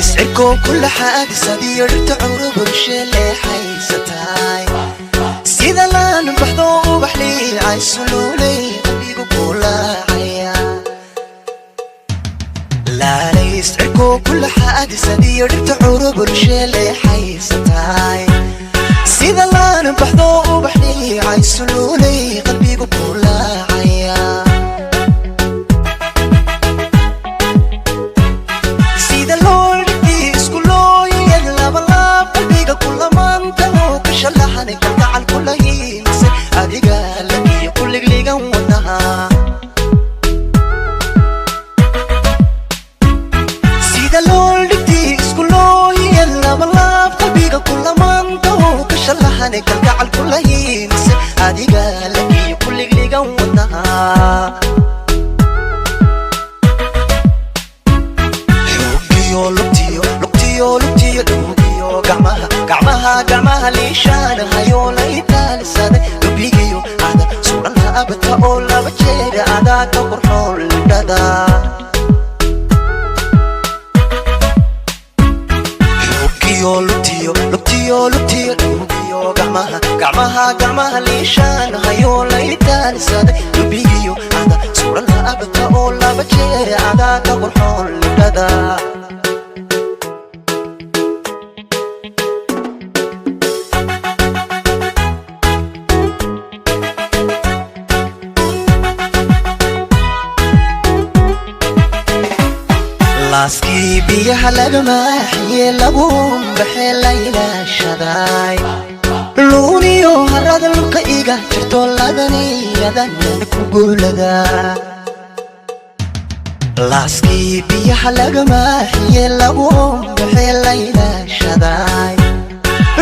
Laalays cirkoo kula xaadisadiyo dhirta curubulshe leexaysataay sida laan baxdo ubax liicay suluulay qalbigu kulaacaya. Laalays cirkoo kula xaadisadiyo dhirta curubulshe leexaysataay sida laan baxdo ubax liicay suluulay qalbigu kulaacaya. Sida loo dhigtay isku looyad labalaab qalbiga kulamaanta oo ka shalaxanay kalgacal kula hiilisay adiga lakiyo kuligligan wadnaha. Sida loo dhigtay isku looyad labalaab qalbiga kulamaanta oo ka shalaxanay kalgacal kula hiilisay adiga lakiyo kuligligan wadnaha. Xogiyo lugtiyo lugtiyo lugtiyo dhuugiyo gacmaha gacmaha gacmaha liishaanahayo laytaalisaday lubigiyo ada suran laabata oo laba jeer adaa ka qurxoon libdhada. Xogiyo lugtiyo lugtiyo lugtiyo dhuugiyo gacmaha gacmaha gacmaha liishaanahayo laytaalisaday lubigiyo ada suran laabata oo laba jeer adaa ka qurxoon libdhada. Laaskii biyaha laga maaxiye lagu baxee la ilaashaday luuniyo harada lulka iga jirto ladaniyadan ku guulada. Laaskii biyaha laga maaxiye lagu baxee la ilaashaday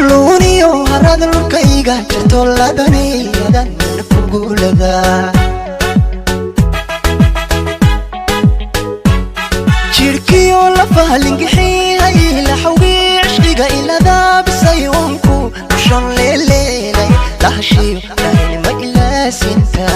luuniyo harada lulka iga jirto ladaniyadan ku guulada. Jirkiyo lafahalingixiyay laxawgii cishqiga iladaabisay onku dushan leeleelay lahashiyo dharinima ilaasinta.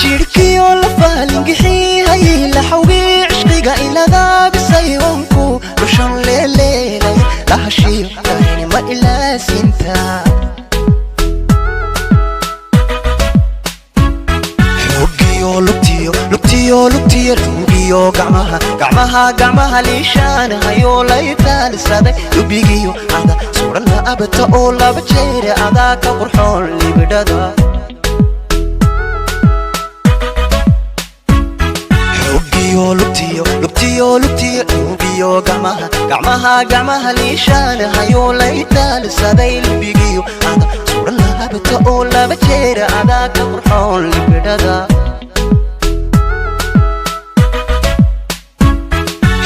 Jirkiyo lafahalingixiyay laxawgii cishqiga iladaabisay onku dushan leeleelay lahashiyo dharinima ilaasinta. Xogiyo lugtiyo lugtiyo lugtiyo lugiyo gacmaha gacmaha gacmaha liishaanahayo laytaalisaday lubigiyo ada suran laabata oo laba jeer adaa ka qurxoon libidhada. Xogiyo lugtiyo lugtiyo lugtiyo lugiyo gacmaha gacmaha gacmaha liishaanahayo laytaalisaday lubigiyo ada suran laabata oo laba jeer adaa ka qurxoon libidhada.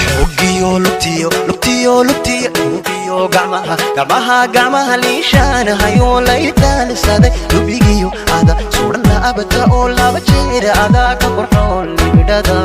Xogiyo lugtiyo lugtiyo lugtiyo lugiyo gacmaha gacmaha gacmaha liishaanahayo laytaalisaday lubigiyo ada suran laabata oo laba jeer adaa ka qurxoon libidhada.